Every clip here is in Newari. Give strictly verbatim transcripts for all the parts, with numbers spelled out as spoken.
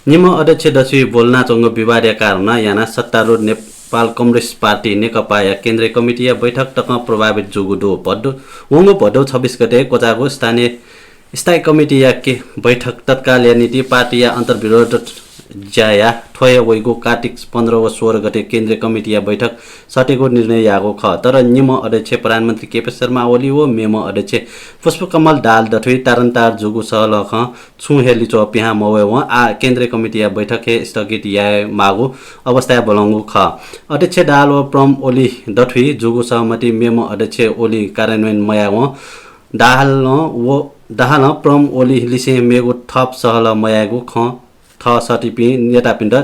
निम्ह अध्यक्ष दथुइ ब्वलनाच्वंगु विवादया कारणं यानाः सत्तारूढ नेपाल कम्युनिस्ट पार्टी नेकपाया केन्द्रीय कमिटीया बैठक तकं प्रभावित जूगु दु। भदौ, वंगु भदौ छब्बिस गते क्वचाःगु स्थानीय स्थायी कमिटीया के बैठक तत्कालया निंतिं पार्टीया अन्तर्विरोध ज्यायाः थ्व हे वइगु कार्तिक पन्ध्र व सोह्र गते केन्द्रीय कमिटीया बैठक सःतेगु निर्णय याःगु खः। तर निम्ह अध्यक्ष प्रधानमन्त्री केपी शर्मा ओली व मेम्ह अध्यक्ष पुष्पकमल दाहाल दथुइ तारन्तार जूगु सहलह खँ छुं हे लिच्वः पिहां मवयेवं आः केन्द्रीय कमिटीया बैठक हे स्थगित याये माःगु अवस्थाय् ब्वलंगु खः। अध्यक्ष दाहाल व प्रम ओली दथुइ जूगु सहमति मेम्ह अध्यक्ष ओली कार्यान्वयन मयायेवं दाहालं व दाहालं प्रम ओली लिसें मेगु थप सहलह मयायेगु खँ थः सःतिपिं नेतापिन्त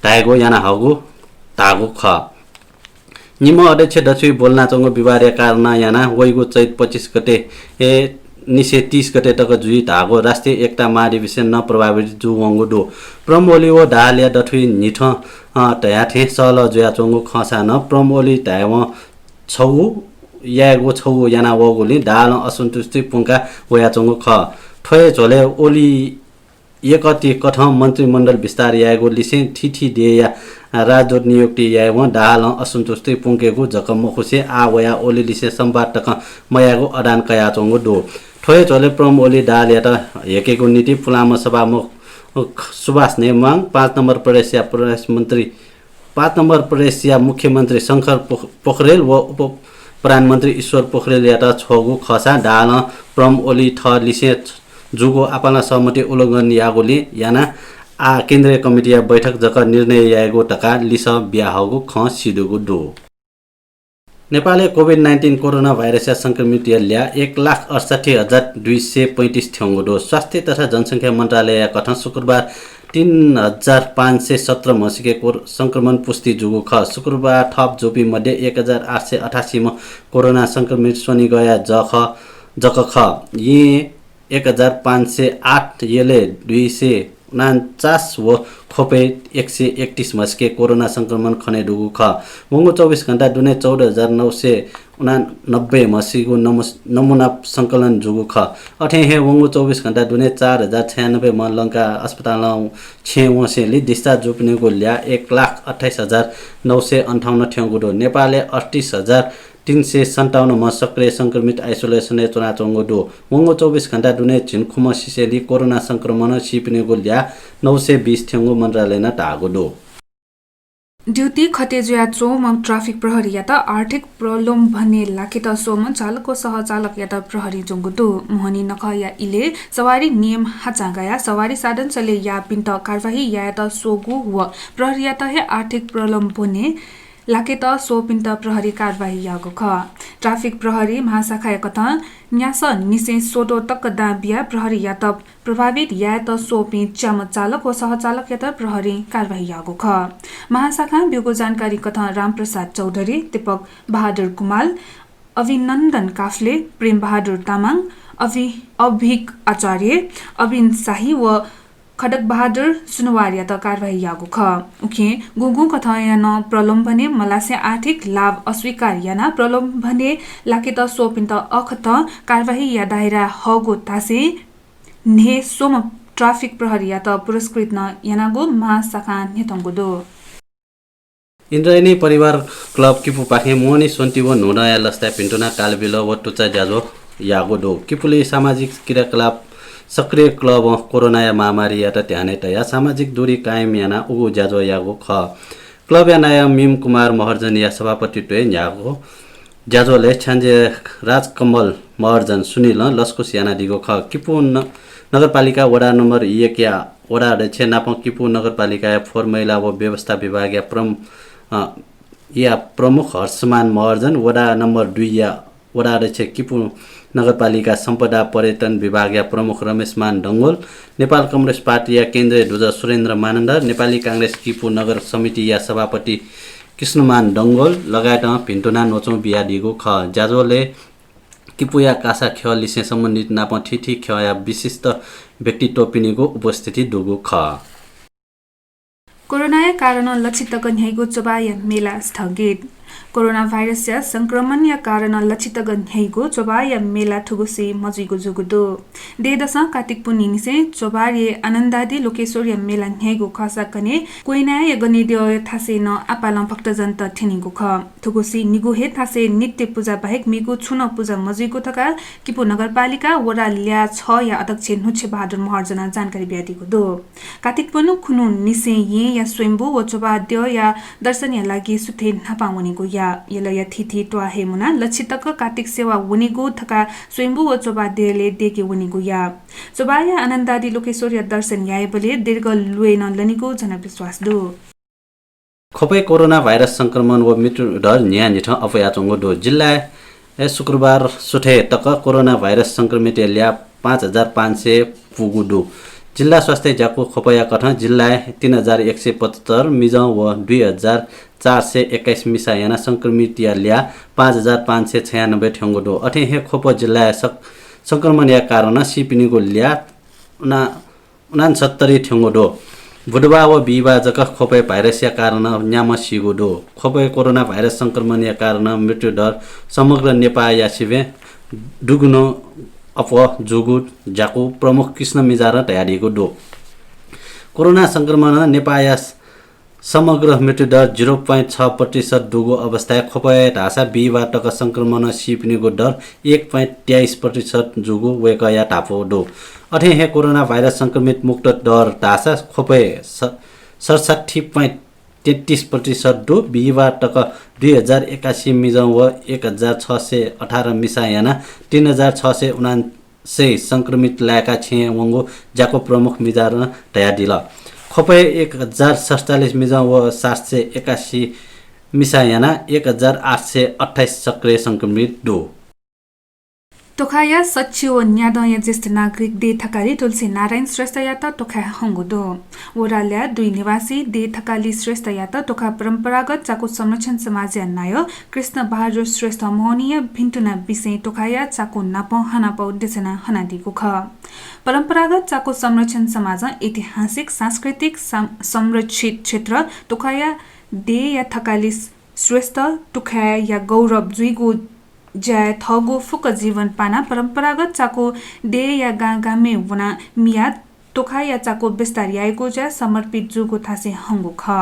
धायेगु याना हःगु धाःगु खः। निम्ह अध्यक्ष दथुइ ब्वलनाच्वंगु विवादया कारणं यानाः वइगु चैत पच्चिस गते ए निसें तीस गते तक जुइ धाःगु राष्ट्रिय एकता महाधिवेशन नं प्रभावित जूवंगु दु। प्रम ओली व दाहालया दथुइ न्हिथं, अ, धयाथें सहलह जुयाच्वंगु खःसां नं प्रम ओली धायेवं छगू यायेगु छगू याना वःगुलिं दाहालं असन्तुष्टि पुंका वयाच्वंगु खः। थ्व हे झ्वलय् ओली यकति कथं मन्त्रीमण्डल विस्तार यायेगु लिसें थीथी देय्‌या राजदूत नियुक्ति यायेवं दाहालं असन्तुष्टि पुंकेगु जक मखुसें आः वयाः ओली लिसें संवाद तकं मयायेगु अडान कयाच्वंगु दु। थ्व हे झ्वलय् प्रम ओली दाहालयात हेकेगु निंतिं पुलांम्ह सभामुख सुभाष नेमाङ, पाँच नम्बर प्रदेशया प्रदेश मन्त्री पाँच नम्बर प्रदेशया मुख्यमन्त्री शंकर पोख-, पोखरेल व उपप्रधानमन्त्री ईश्वर पोखरेलयात छ्वःगु खःसां दाहालं प्रम ओली थः लिसें जूगु आपालं सहमति उल्लंघन याःगुलिं यानाः आः केन्द्रीय कमिटीया बैठक जक निर्णय यायेगु धकाः लिसः बियाहःगु खँ सिधुगु दु। नेपालय् कोभिड नाइन्टिन कोरोना भाइरसया संक्रमितया ल्याः एक लाख अठसट्ठी हजार दुई सय पैँतिस थ्यंगु दु। स्वास्थ्य तथा जनसंख्या मन्त्रालयया कथं शुक्रबार तीन हजार पाँच सय सत्र म्हसिके कोर-, संक्रमण पुष्टि जूगु खः। शुक्रबार थप जूपिं मध्ये एक हजार आठ सय अठासी म्ह कोरोना संक्रमित स्वनिगःया जख-, जक खः। येँ एक हजार पाँच सय आठ, यलय् दुई सय उनान्चास व ख्वपय् एक सय एकतिस म्हसिके कोरोना संक्रमण खनेदुगु खः। वंगु चौबिस घण्टा दुने चौध हजार नौ सय उनानब्बे म्हसिगु नमु-, नमुना संकलन जूगु खः। अथें हे वंगु चौबिस घण्टा दुने चार हजार छयानब्बे म्ह लंकाः अस्पतालं छेँ वंसेंलि discharge जूपिनिगु ल्याः एक लाख अट्ठाइस हजार नौ सय अन्ठाउन्न थ्यंगु दु। नेपालय् अठतिस हजार तीन सय सन्ताउन्न म्ह सक्रिय संक्रमित isolation-य् च्वनाच्वंगु दु। वंगु चौबिस घण्टा दुने झिंखुम्ह सिसेंलि कोरोना संक्रमणं सीपिनिगु ल्याः नौ सय बीस थ्यंगु मन्त्रालयनं धाःगु दु। ड्युटी खटे जुयाच्वंम्ह ट्राफिक प्रहरीयात आर्थिक प्रलम्भनय् लाकेत स्वःम्ह चालक व सहचालकयात प्रहरीं ज्वंगु दु। मोहनी नखःया इलय् सवारी नियम हाचां गायाः सवारी साधन चले याःपिन्त कारवाही यायेत स्वःगु व प्रहरीयात हे आर्थिक प्रलम्भनय् लाकेत स्वःपिन्त प्रहरीं कारवाही याःगु खः। ट्राफिक प्रहरी महाशाखाया कथं न्यासःनिसें स्वद्वः तक दां बियाः प्रहरीयात प्रभावित यायेत स्वःपिं च्याम्ह चालक व सहचालकयात प्रहरीं कारवाही याःगु खः। महाशाखां ब्यूगु जानकारी कथं रामप्रसाद चौधरी, दीपक बहादुर कुमाल, अभिनन्दन काफ्ले, प्रेम बहादुर तामाङ, अभि-, अभिक आचार्य, अभिन शाही व खड्ग बहादुर सुनवारयात कारवाही याःगु खः। उखें गुगुं कथंया नं प्रलम्भनय् मलासें आर्थिक लाभ अस्वीकार यानाः प्रलम्भनय् लाकेत स्वःपिन्त अःखतं कारवाहीया दायरा हःगु धासें न्हय् स्वम्ह ट्राफिक प्रहरीयात पुरस्कृत नं यानागु महाशाखां न्ह्यथंगु दु। इन्द्रायणी परिवार क्लब किपुपाखें मोहनी स्वन्ति व न्हूदँया लसताय् भिन्तुना कालबिल व तुचा ज्याझ्वः याःगु दु। किपुलय् सामाजिक क्रियाकलाप सक्रिय क्लबं कोरोनाया महामारीयात ध्यानय् तयाः सामाजिक दूरी कायम यानाः उगु ज्याझ्वः याःगु खः। क्लबया नायः मिम कुमार महर्जनया सभापतित्वय् न्ह्याःगु ज्याझ्वलय् छ्याञ्जे राजकमल महर्जन सुनिलं लसकुस यानादीगु खः। किपू न-, नगरपालिका वडा नम्बर एकया वडा अध्यक्ष नापं किपू नगरपालिकाया फोहोर मैला व व्यवस्था विभागया प्रम-, अ, या प्रमुख हर्षमान महर्जन, वडा नम्बर दुईया वडा अध्यक्ष किपू नगरपालिका सम्पदा पर्यटन विभागया प्रमुख रमेशमान डंगोल, नेपाल कम्युनिस्ट पार्टीया केन्द्रीय ध्वजा सुरेन्द्र मानन्धर, नेपाली कांग्रेस किपू नगर समितिया सभापति कृष्णमान डंगोल लगायतं भिन्तुना न्वचुं बियादीगु खः। ज्याझ्वलय् किपूया कासा ख्यः लिसें सम्बन्धित नापं थीथी ख्यःया विशिष्ट व्यक्तित्वपिनिगु उपस्थिति दुगु खः। कोरोनाया कारणं लछि तक न्ह्याइगु चोभाःया मेला स्थगित। कोरोना भाइरसया संक्रमणया कारणं लच्छि तक न्ह्याइगु च्वभाःया मेला थुगुसी मजुइगु जूगु दु। देय्‌दसं कात्तिक पुन्हिनिसें च्वभाःया आनन्दादि लोकेश्वरया मेला न्ह्याइगु खःसा कन्हय् कोइनाया गनेद्यःया थासय् नं आपालं भक्तजनत थ्यनीगु खः। थुगुसी निगू हे थासय् नित्य पुजा बाहेक मेगु छुं नं पुजा मजुइगु धकाः किपू नगरपालिका वडा ल्याः छया अध्यक्ष न्हुच्छे बहादुर महर्जनं जानकारी बियादीगु दु। कात्तिक पुन्हु खुन्हु निसें येँया स्वयम्भू व च्वभाः द्यःया दर्शनया लागि सुथय् न्हापां वनेगु याः। यलया थीथी त्वाः हे मुनाः लच्छि तक कात्तिक सेवा वनेगु धकाः स्वयम्भू व च्वभाः द्यःलय् देके वनेगु याः। च्वभाःया आनन्दादि लोकेश्वरया दर्शन यायेबलय् दीर्घ ल्वय् नं लनेगु जनविश्वास दु। ख्वपय् कोरोना भाइरस संक्रमण व मृत्युदर न्हियान्हिथं अप्वयाच्वंगु दु। जिल्लाय् शुक्रबार सुथय् तक कोरोना भाइरस संक्रमितया ल्याः पाँच हजार पाँच सय पुगु दु। जिल्ला स्वास्थ्य ज्याकू ख्वपया कथं जिल्लाय् तीन हजार एक सय पचहत्तर मिजं व दुई हजार चार सय एक्काइस मिसा यानाः संक्रमितया ल्याः पाँच हजार पाँच सय छयानब्बे थ्यंगु दु। अथे हे ख्वप जिल्लाय् सक-, संक्रमणया कारणं सीपिनिगु ल्याः उना-, उनान्सत्तरी थ्यंगु दु। बुधबाः व बिहिबाः जक ख्वपय् भाइरसया कारणं न्याम्ह सीगु दु। ख्वपय् कोरोना भाइरस संक्रमणया कारणं मृत्युदर समग्र नेपाःया सिबें दुगुनं अप्वः जूगु ज्याकू प्रमुख कृष्ण मिजारं धयादीगु दु। कोरोना संक्रमणं नेपाःया समग्र मृत्युदर zero point छ प्रतिशत दुगु अवस्थाय् ख्वपय् धाःसा बिहिबाः तक संक्रमणं सीपिनिगु दर एक point तेइस प्रतिशत जूगु वय्कःया धापू दु। अथे हे कोरोना भाइरस संक्रमित मुक्त दर धाःसा ख्वपय् स-, सतसट्ठी point तेत्तिस प्रतिशत दु। बिहिबाः तक दुई हजार एकासी मिजं व एक हजार छ सय अठार मिसा यानाः तीन हजार छ सय उना सय संक्रमित लाय्काः छेँय् वंगु ज्याकू प्रमुख मिजारं धयादिल। ख्वपय् एक हजार सतचालिस मिजं व सात सय एकासी मिसा यानाः एक हजार आठ सय अट्ठाइस सक्रिय संक्रमित दु। तोखाया सच्छि व न्यादँया ज्येष्ठ नागरिक देय् थकालि तुलसी नारायण श्रेष्ठयात तोखाय् हंगु दु। वडा ल्याः दुई निवासी देय् थकालि श्रेष्ठयात तोखा परम्परागत चाकु संरक्षण समाजया नायः कृष्ण बहादुर श्रेष्ठ मोहनीया भिन्तुना बिसें तोखाया चाकु नापं हानापौ देछाना हनादीगु खः। परम्परागत चाकु संरक्षण समाजं ऐतिहासिक, सांस्कृतिक सं-, संरक्षित क्षेत्र तोखाया देय्‌या थकालि श्रेष्ठ तोखाया गौरव जुइगु ज्याय् थःगु फुक्क जीवन पानाः परम्परागत चाकु देय्‌या गांगामय् वनाः मियाः तोखाया चाकु विस्तार यायेगु ज्याय् समर्पित जूगु थासय् हंगु खः।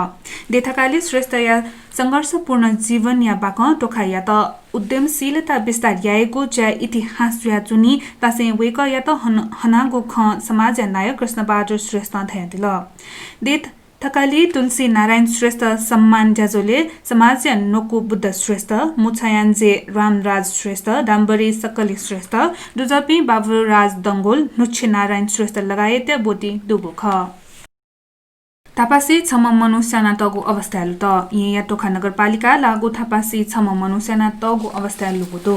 देय् थकालि श्रेष्ठया संघर्षपूर्ण जीवनया बाखं तोखायात उद्यमशीलता विस्तार यायेगु ज्याय् इतिहास जुयाच्वनी थासय् वय्कःयात हन-, हनागु खँ समाजया नायः कृष्णबहादुर श्रेष्ठं धयादिल। देय् थकालि तुलसी नारायण श्रेष्ठ सम्मान ज्याझ्वलय् समाजया न्वकू बुद्ध श्रेष्ठ, मुछायाञ्जे रामराज श्रेष्ठ, डाम्बरी सक्कली श्रेष्ठ, दुजःपिं बाबुराज डंगोल, न्हुच्छे नारायण श्रेष्ठ लगायतया ब्वति दुगु खः। धापासि छम्ह मनू स्यानातःगु अवस्थाय् लुत। येँया तोखा नगरपालिका लाःगु धापासि छम्ह मनू स्यानातःगु अवस्थाय् लुगु दु।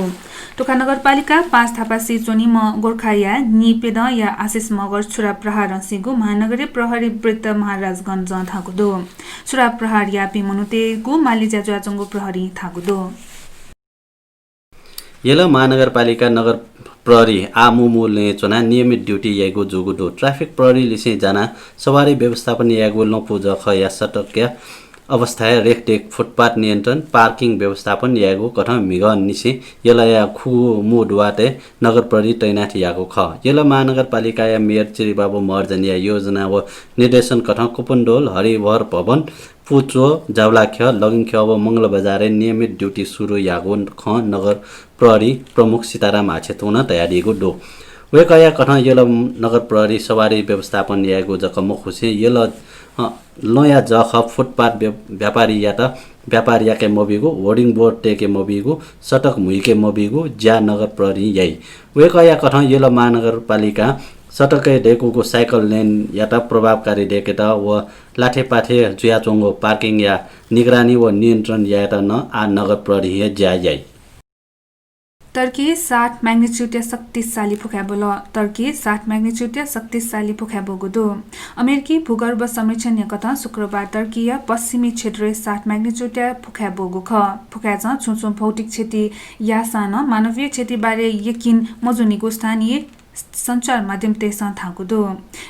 तोखा नगरपालिका पाँच धापासि च्वनीम्ह गोर्खाया नीप्यदँया आशिष मगर छुरा प्रहारं सीगु महानगरीय प्रहरी वृत्त महाराजगंजं धाःगु दु। छुरा प्रहार याःपिं मनूतय्गु माली ज्या जुयाच्वंगु प्रहरीं धाःगु दु। यल महानगरपालिका नगर प्रहरी आः मू मू लँय् च्वनाः नियमित ड्युटी याइगु जूगु दु। ट्राफिक प्रहरीलिसें जानाः सवारी व्यवस्थापन यायेगु लँपु जःखःया सडकया अवस्थाय् रेखदेख, फुटपाथ नियन्त्रण, पार्किङ व्यवस्थापन यायेगु कथं म्हिगःनिसें यलया खुगू मू दुवातय् नगर प्रहरी तैनाथ याःगु खः। यल महानगरपालिकाया मेयर चिरिबाबु महर्जनया योजना व निर्देशन कथं कुपनडोल, हरिहर भवन, पुच्वः, जावलाख्यः, लगिंख्यः व मंगलबजारय् नियमित ड्युटी सुरु याःगु खँ नगर प्रहरी प्रमुख सीताराम आछेतुंगनं धयादीगु दु। वय्कःया कथं यल नगर प्रहरी सवारी व्यवस्थापन यायेगु जक मखुसें यल, अ, लँया जःखः फुटपाथ व्य-, व्यापारीयात व्यापार याके मबीगु, होर्डिङ बोर्ड तयेके मबीगु, सडक म्हुइके मबीगु ज्या नगर प्रहरीं याइ। वय्कःया कथं यल महानगरपालिकां सडकय् दय्कूगु साइकल लेनयात प्रभावकारी दय्केत व लाथेपाथे जुयाच्वंगु पार्किङया निगरानी व नियन्त्रण यायेत नं आः नगर प्रहरीं हे ज्या याइ। टर्कीं सात magnitude-या शक्तिशाली भुखाय् ब्वल। टर्कीं सात magnitude-या शक्तिशाली भुखाय् ब्वःगु दु। अमेरिकी भूगर्भ सर्वेक्षणया कथं शुक्रबार टर्कीया पश्चिमी क्षेत्रय् सात magnitude-या भुखाय् ब्वःगु खः। भुखाय्जं छुं छुं भौतिक क्षति याःसां नं मानवीय क्षति बारे यकिन मजूनिगु स्थानीय सञ्चार माध्यमतय्सं धाःगु दु।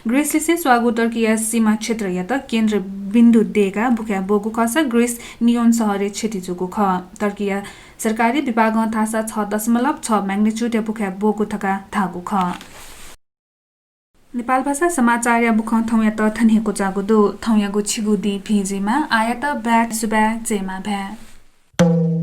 ग्रीसलिसें स्वाःगु टर्कीया सीमा क्षेत्रयात केन्द्र बिन्दु दयेकाः बुखाय् ब्वःगु खःसा ग्रीस नियोन शहरय् क्षति जूगु खः। टर्कीया सरकारी विभागं धाःसा छ दशमलव छ magnitude-या बुखाय् ब्वःगु धकाः धाःगु खः। नेपाल भाषा समाचारया बुखँ थौंयात थन हे क्वचाःगु दु। थौंयागु छिगु दिं भिं जुइमा, आःयात बाय् सुभाय्, जय मां भाय्।